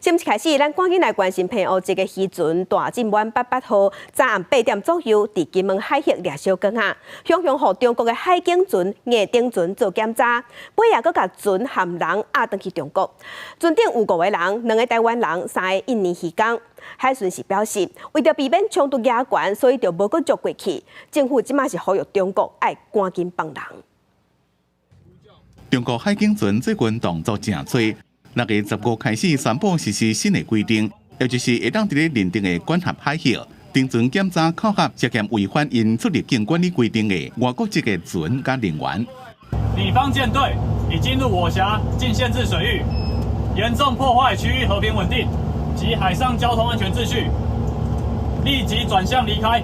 新聞開始，咱趕緊來關心澎湖籍的漁船大進滿88號，昨暗8點左右，佇金門海域掠小管仔，雄雄予中國的海警船、硬頂船做檢查，尾仔閣共船含人押轉去中國。船頂有五個人，兩个台灣人，三个印尼漁工。海巡署表示，為著避免衝突加懸，所以就無閣捉過去。政府這馬是呼籲中國愛趕緊放人。中國海警船最近動作誠濟。6月15開始宣布實施新的規定，也就是會當佇咧認定的管轄海域，登船檢查扣篋涉嫌違反𪜶出入境管理規定的外國籍的船佮人員。你方艦隊已進入我轄禁限制水域，嚴重破壞區域和平穩定及海上交通安全秩序，立即轉向離開。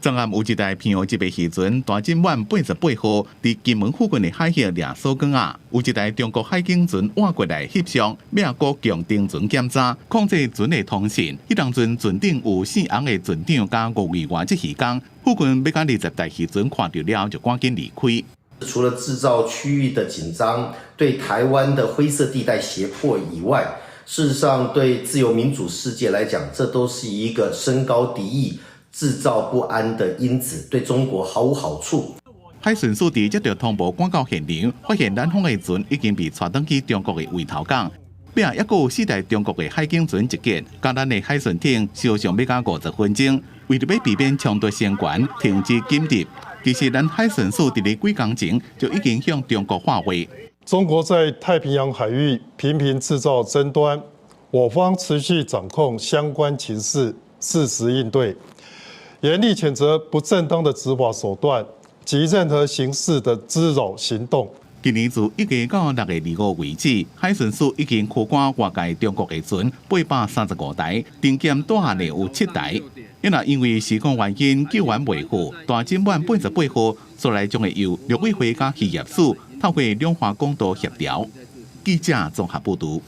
昨暗有一台澎湖籍的漁船大進滿88號，佇金門附近的海域掠鎖管仔，有一台中國海警船倚過來翕相，欲閣強登船檢查，控制船的通訊。彼當陣船頂有四紅的船長佮五位外籍漁工，附近欲共20台漁船看著了後就趕緊離開。除了製造區域的緊張，對台灣的灰色地帶脅迫以外，事實上對自由民主世界來講，這都是一個升高敵意、製造不安的因子，對中國毫無好處。海巡署佇接到通報趕到現場，發現咱方的船已經被帶轉去中國的圍頭港。尾仔猶閣有四台中國的海警船集結，佮咱的海巡艇相像欲共50分鐘。為著欲避免衝突升懸，停止緊急。其實咱海巡署佇咧幾工前就已經向中國發話。中國在太平洋海域頻頻製造爭端，我方持續掌控相關情勢，適時應對。嚴厲譴責不正當的執法手段及任何形式的滋擾行動。今年自1月到6月25為止，海巡署已經扣關外界中國的船835台，定檢帶下呢有七台。因為因為時空原因救援未赴，大進滿88號，煞來將會由陸委會佮漁業署透過兩岸公道協調。記者綜合報導。